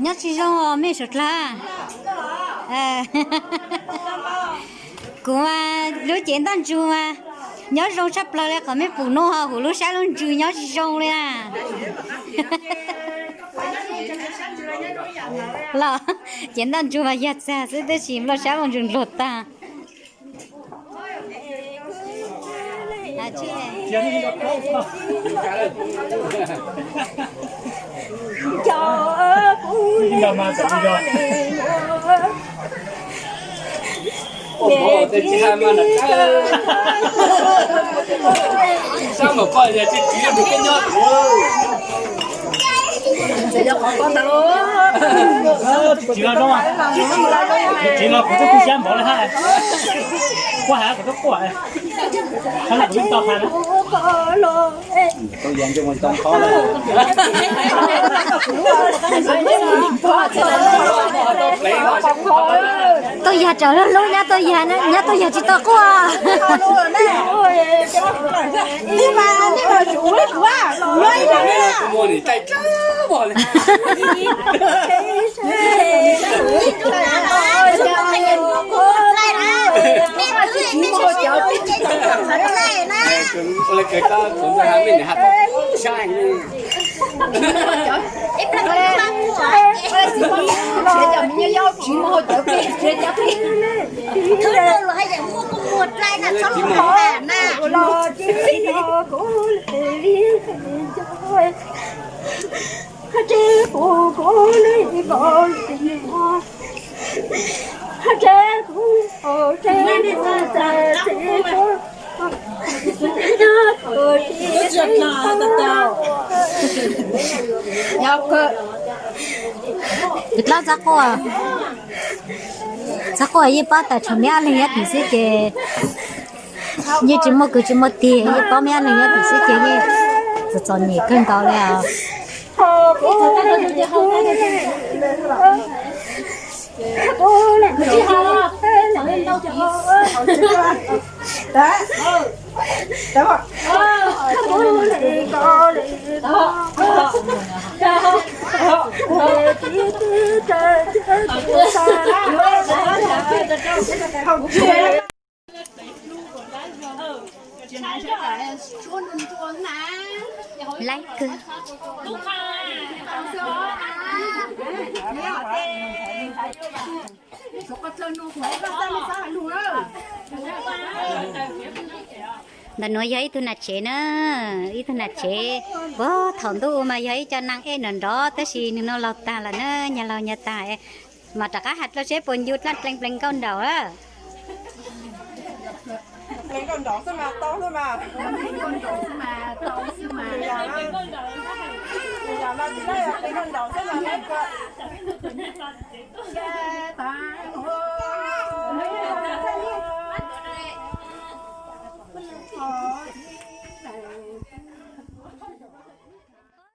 Nyob tsis zoo os mej suav dlawg. Kuv mas lub cev ntaj ntsug mas nyob zoo tshaj plaws li, qhov mej pum no ho huv lub sab lub ntsws nyob tsis zoo li na. Los cev ntaj ntsug mas yog txag xwb tab sis nplooj sab nplooj ntsws ndluag tag. Tsis los zoo, tsis los kuv twb tu siab npaum li hab. Kuv hais kuv twb quaj, hab kuv twb tau hais na. Tuaj yag raws lub lub, nyab tuaj yag, nyab tuaj yag tsis tau quaj. Txhob quaj, txhob quaj, yeej pab tag tshuav meb ob leeg nyob tim xwb ces, yeej tsis muaj kwv tsis muaj tij, yeej pab meb ob leeg nyob tim xwb ces yeej txom txom nyem kawg nkaus li os. Laib kawg. Ntawm nuav yog ib tug nam tsev na, ib tug nam tsev. Puag thaum ntuj ua mas yog ib co neeg ej nrov nrov, tab sis nws no laug tag lawm na, nyag laug nyag tag, mas rov qab has dlua seb puas ncu dlaaj dleev pleev nkauj nraum.